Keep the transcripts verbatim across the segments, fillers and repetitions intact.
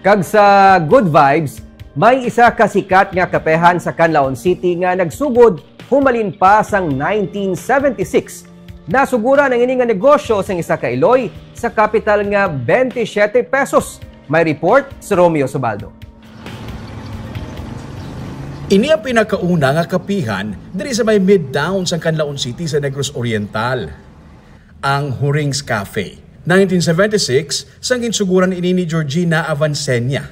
Kag sa good vibes, may isa ka sikat nga kapehan sa Canlaon City nga nagsugod humalin pa sang nineteen seventy-six. Nasuguran ang ini nga negosyo sang isa ka iloy sa kapital nga twenty-seven pesos. May report si Romeo Subaldo. Ini ang pinakauna nga kapihan diri sa may midtown sang Canlaon City sa Negros Oriental, ang Huring's Cafe. Nineteen seventy-six, sang ginsuguran ini ni Georgina Avancenia.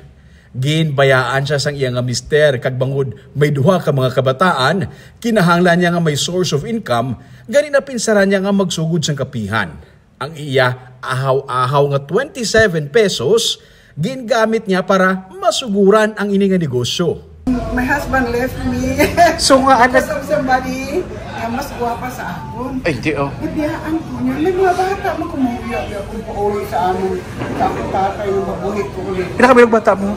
Ginbayaan siya sang iya nga mister, kag bangod may duha ka mga kabataan, kinahanglan niya nga may source of income, gani napinsaran niya nga magsugod sang kapihan. Ang iya ahaw-ahaw nga twenty-seven pesos gingamit niya para masuguran ang ini nga negosyo. My husband left me. So nga, anak, Because of somebody nga mas gwapa sa akon. Ay, di oh. Nabiyaan ko niya. May mga bata man kumuya niya kung pauwi sa amon. Sa akong tatay nga mabuhi ko ulit. Pila ka bata mo?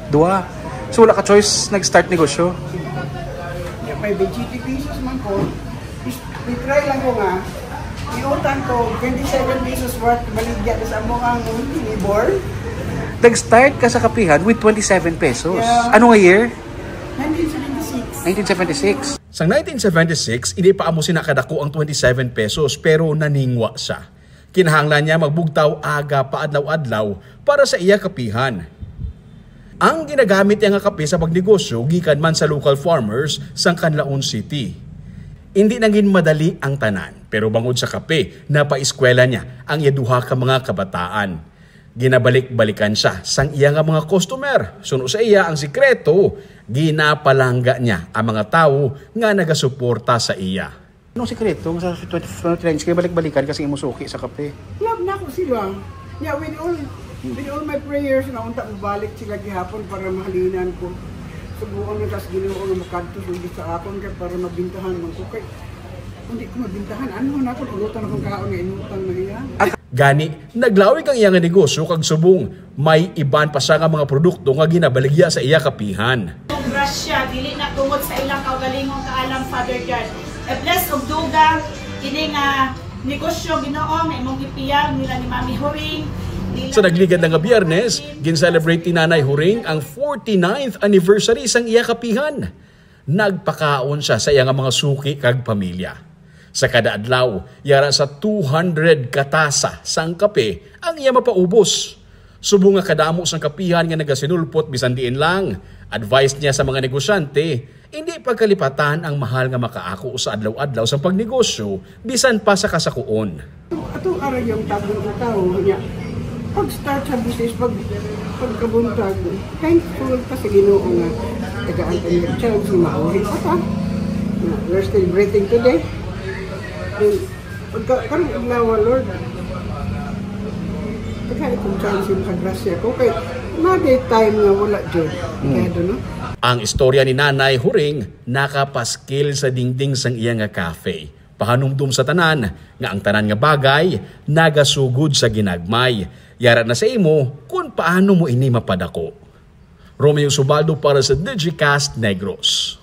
Dua. So wala ka choice, nag-start negosyo. Niya may twenty pesos man ko. Is- I-try lang ko nga. Iutang ko twenty-seven pesos worth baligya sa among neighbor. Nag-start ka sa kapihan with twenty-seven pesos. Yeah. Ano nga year? Nineteen seventy-six. Nineteen seventy-six. Sang nineteen seventy-six, hindi pa amo sina kadako ang twenty-seven pesos, pero naningwa siya. Kinahanglan niya magbugtaw aga pa adlaw-adlaw para sa iya kapihan. Ang ginagamit niya nga kape sa pagnegosyo gikan man sa local farmers sang Canlaon City. Hindi nangin madali ang tanan, pero bangod sa kape, napaeskwela niya ang iya duha ka mga kabataan. Ginabalik-balikan siya sang iya nga mga customer. Suno sa iya ang sikreto, ginapalangga niya ang mga tawo nga nagasuporta sa iya. Anong sikreto nga sa twenty twenty-three kay balik-balikan kasi imo suki sa kape? Love na ko sila. Yeah, with all with all my prayers na unta mabalik sila gihapon para mahalinan ko. Subukan na tas Ginoo nga makadto sila sa akon kay para mabintahan man ko kay hindi ko mabintahan. Ano na ako pagluto na kong kaon nga inutang na iya? Gani, naglawig ang iya nga negosyo kag subong may iban pa siya nga mga produkto nga ginabaligya sa iya kapihan. Ang grasya, dili na tungod sa ilang kaugalingong kaalam, Father God. I-bless og dugang kini nga negosyo, Ginoo, nga imong gipiyag nila ni Mami Huring. Nila Sa nagligad na nga Biyernes, gin-celebrate ni Nanay Huring ang forty-ninth anniversary sang iya kapihan. Nagpakaon siya sa iya nga mga suki kag pamilya. Sa kada adlaw, yara sa two hundred ka tasa sang kape ang iya mapaubos. Subong nga kadamo sang kapihan nga nagasinulpot bisan diin lang, advice niya sa mga negosyante, hindi pagkalipatan ang mahal nga makaako sa adlaw-adlaw sang pagnegosyo, bisan pa sa kasakuon. Ato ara yung tagong tao niya. Pag-start sa business, pag pagkabuntag, thankful ka sa Ginoo nga tagaan ka niya chance nga mauhi pa ka. Nga, we're still breathing today. And pagka karong adlaw, Lord, tagaan kong chance yung kagrasya ko. Kay, naday time nga wala jud. Kaya doon, no? Ang istorya ni Nanay Huring nakapaskil sa dingding sang iya nga cafe. Pahanumdom sa tanan nga ang tanan nga bagay nagasugod sa ginagmay. Yara na sa imo kung paano mo ini mapadako. Romeo Subaldo para sa Digicast Negros.